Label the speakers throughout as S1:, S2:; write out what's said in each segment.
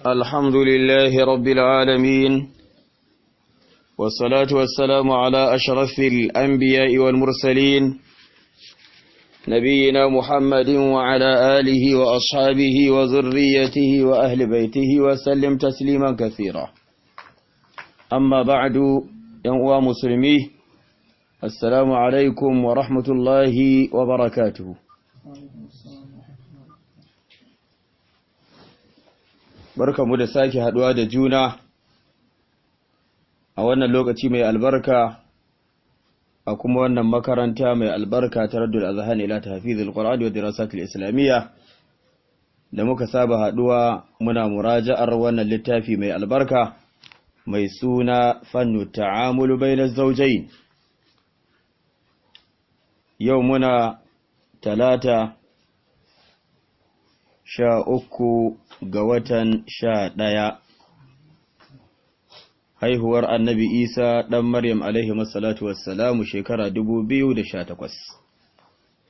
S1: الحمد لله رب العالمين، والصلاة والسلام على أشرف الأنبياء والمرسلين، نبينا محمد وعلى آله وأصحابه وذريته وأهل بيته وسلم تسليما كثيرا. أما بعد، يا مسلمي، السلام عليكم ورحمة الله وبركاته. Barkamu da sake haduwa da juna a wannan lokaci mai albarka, a kuma wannan makaranta mai albarka ta Raddul Azhan ila Tahfizil Qur'an wa Dirasat Islamiyya, da muka saba haduwa muna muraja'ar wannan littafi mai albarka mai suna Fannu Ta'amulu Bainaz Zawjayn. Yau muna 3, 13 ga watan 11, haihuwar Annabi Isa ɗan Maryam alaihi masallatu wassalamu, shekara 2018.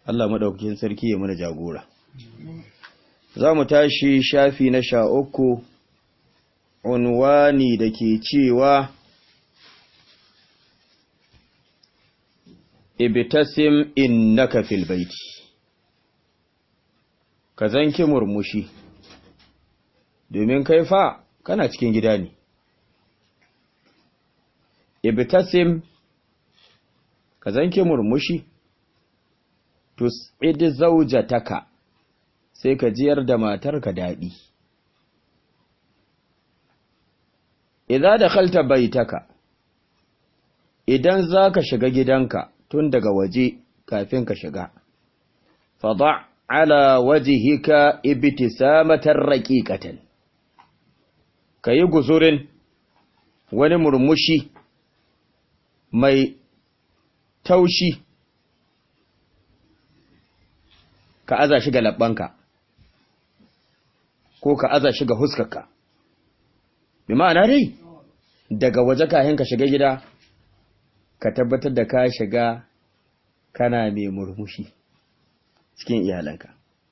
S1: Allah maɗaukakin sarki ya mana jagora. Za mu tashi shafi na 13, unwani da ke cewa "Ibtasim innaka fil baiti". Ka zanki murmushi, domin kai fa kana cikin gida ne. Ibtasim, ka zanki murmushi, tus'id zawjataka, sai ka jiyar da matarka daɗi. Idza dakhalta baitaka, idan zaka shiga gidanka tun daga waje kafin ka shiga, fada ala wajhika ibtisamatan raqiqatan, kayi guzurin wani murmushi mai taushi, ka aza shi ga labbanka ko ka aza shi ga huskarka. Bi ma'ana dai, daga waje kahin ka shiga gida, ka tabbatar da ka shiga kana mai murmushi cikin iyalanka.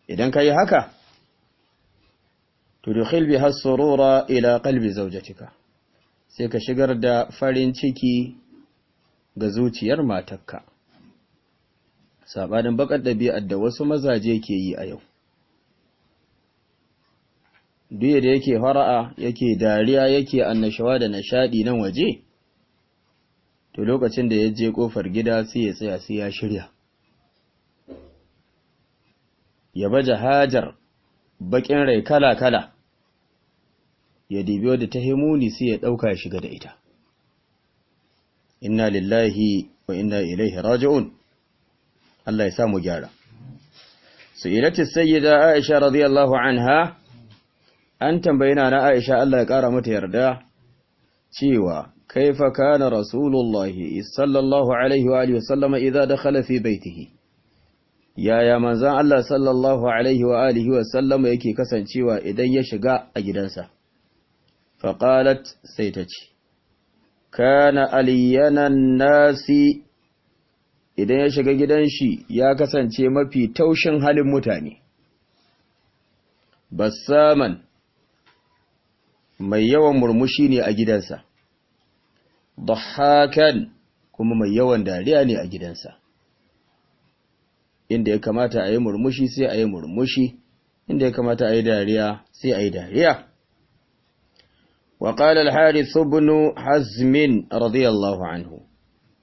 S1: Idan ka yi haka, tudkhil biha surura ila qalbi zawjatika, sai ka shigar da farin ciki ga zuciyar matarka. Sabanin bakar ɗabi'ar da wasu mazaje ke yi a yau, duk da yake fara'a, yake dariya, yake annashawa da nishadi nan waje, to lokacin da ya je kofar gida sai ya tsaya sai ya shirya, ya baje hajar bakin rai kala-kala, ya dibi wadda ta himuni sai ya ɗauka ya shiga da ita. Inna lillahi wa inna ilaihi raji'un. Allah ya samu gyara. Su'ilati Sayyida Aisha radiyallahu anha, an tambayina na Aisha, Allah ya kara mata yarda, cewa kaifa kana Rasulullahi sallallahu alaihi wa alihi wa sallama idza dakhala fi baitihi? Yaya manzon Allah sallallahu alaihi wa alihi wa sallama yake kasancewa idan ya shiga a gidansa? Faqalat, sai ta ce, kana aliyanan nasi, idan ya shiga gidan shi ya kasance mafi taushin halin mutane, bassaman, mai yawan murmushi ne a gidansa, dhahakan, kuma mai yawan dariya ne a gidansa. Inda ya kamata a yi murmushi sai a yi murmushi, inda ya kamata a yi dariya sai a yi dariya. Wa qala al-Harith ibn Hazm radiyallahu anhu,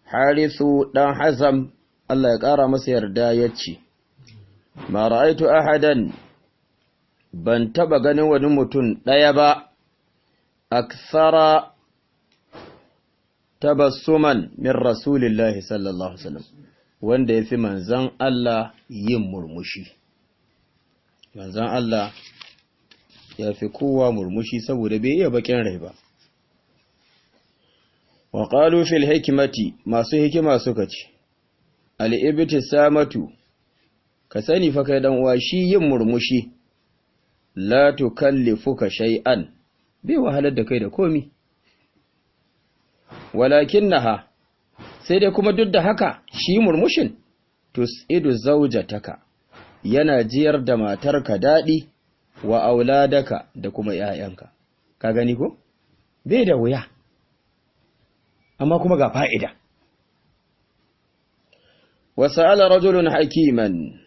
S1: Harithu dan Hazm, Allah ya kara masa yarda, yace, ma ra'aitu ahadan, ban taba ganin wani mutum daya ba, akthara tabassuman min Rasulillahi sallallahu alaihi wasallam, wanda ya fi manzan Allah yin murmushi. Manzan Allah ya fi kowa murmushi saboda bai iya bakin rai ba. Wa qalu fil hikmati, masu hikima suka ce, al-ibtisamatu, ka sani fa kai dan uwa, shi yin murmushi, la tukallifuka shay'an, bai wahalar da kai da komi. Walakinnaha, sai dai kuma duk da haka shi murmushin, tus'idu zawjataka, yana jiyar da matarka daɗi, wa auladaka, da kuma ‘ya'yanka. Ka gani ko? Bai da wuya, amma kuma ga fa'ida. Wasa'ala rajulun hakiman,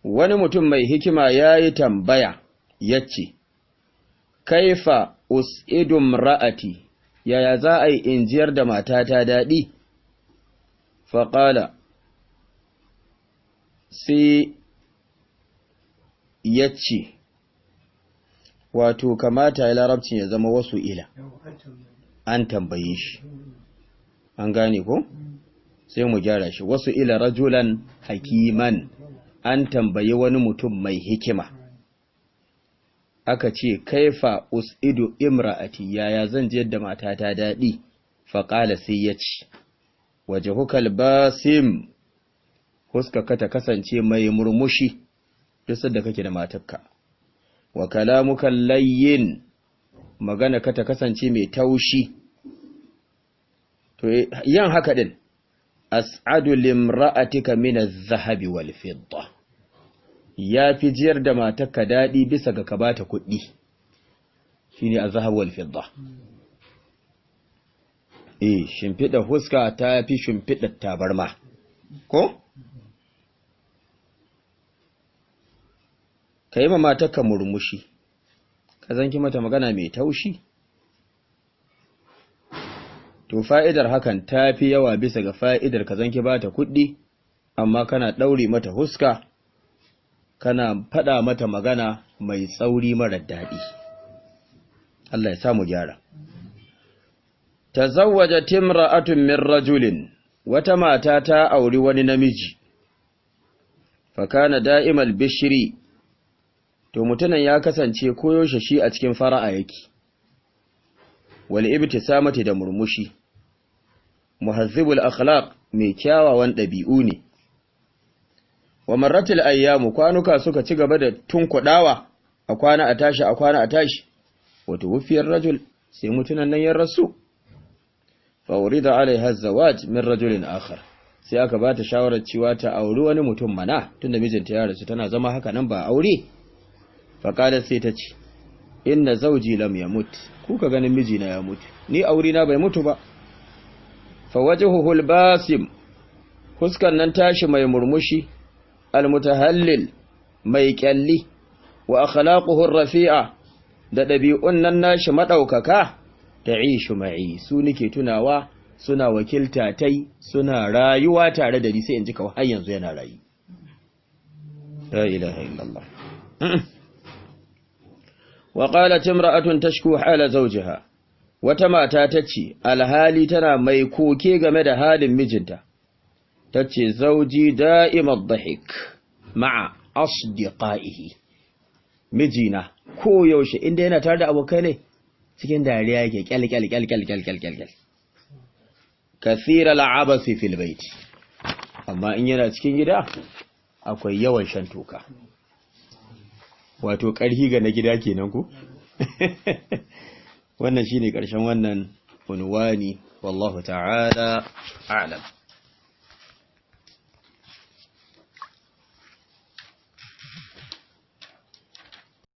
S1: wani mutum mai hikima ya yi tambaya, ya ce, kaifa us'idum ra'ati, yaya za a yi injiyar da matata daɗi? Faƙala, sai ya ce, wato kamata ya larabcin ya zama wasu ila, an tambaye shi, an gane ko? Sai mu gyara shi, wasu ila rajulan hakiman, an tambayi wani mutum mai hikima. Aka ce, kaifa us'idu imra'ati, yaya zan ji yadda matata daɗi? Faƙala, sai ya ce, wajhukal basim, huska ta kasance mai murmushi duk sanda kake da matarka, wa kalamuka layyin, magana ka ta kasance mai taushi. To yin haka din, as'adu limra'atika min az-zahabi wal fidda, ya fi jiyar da matarka daɗi bisa ga ka bata kuɗi, shine az-zahab wal fidda. Eh, shimfiɗa huska ta fi shimfiɗa tabarma, ko? Ka yi ma matarka murmushi, ka zanki mata magana mai taushi. To fa'idar hakan ta fi yawa bisa ga fa'idar ka zanki ba ta kuɗi, amma kana ɗaure mata huska, kana faɗa mata magana mai tsauri marar daɗi. Allah ya samu gyara. Tazawwajat imra'atun min rajulin, wata mata ta auri wani namiji. Fakana da'imal bishri, to mutumin ya kasance koyaushe shi a cikin fara'a yake, wal ibtisamati, da murmushi, muhazzibul akhlaq, mai kyawawan ɗabi'u ne. Wa marratil ayyamu, kwanuka suka ci gaba da tunkudawa, a kwana a tashi, a kwana a tashi, wato wufiyar rajul, sai mutunan nan ya rasu. Fa urida alaiha zawaj min rajulin akhar, sai aka bata shawarar cewa ta auri wani mutum mana, tunda mijinta ya rasu tana zama haka nan ba aure. Fa qala, sai ta ce, inna zawji lam yamut, kuka ganin mijina ya mutu, ni aure na bai mutu ba. Fa wajhuhu albasim, huskan nan tashi mai murmushi, almutahallil, mai kyalli, wa akhlaquhu rafi'a, da ɗabi'un nan nashi madaukaka, ta'ishu ma'i, su nake tunawa, suna wakilta tai, suna rayuwa tare da ni, sai in ji kawai har yanzu yana rayu. La ilaha illallah. Wa qalat imra'atun tashku hala zawjiha, wata mata tace, alhali tana mai koke game da halin mijinta, tace, zawji da'imad dhahik ma'a asdiqaihi, mijina ko yaushe inda yana tare da abokai ne cikin dariya yake, kyal kyal kyal kyal kyal kyal kyal, kathira al'abasi fil bait, amma in yana cikin gida akwai yawan shan toka. Wato ƙarhi ga na gida kenan ko. Wannan shine ƙarshen wannan unwani, wallahu ta'ala a'lam.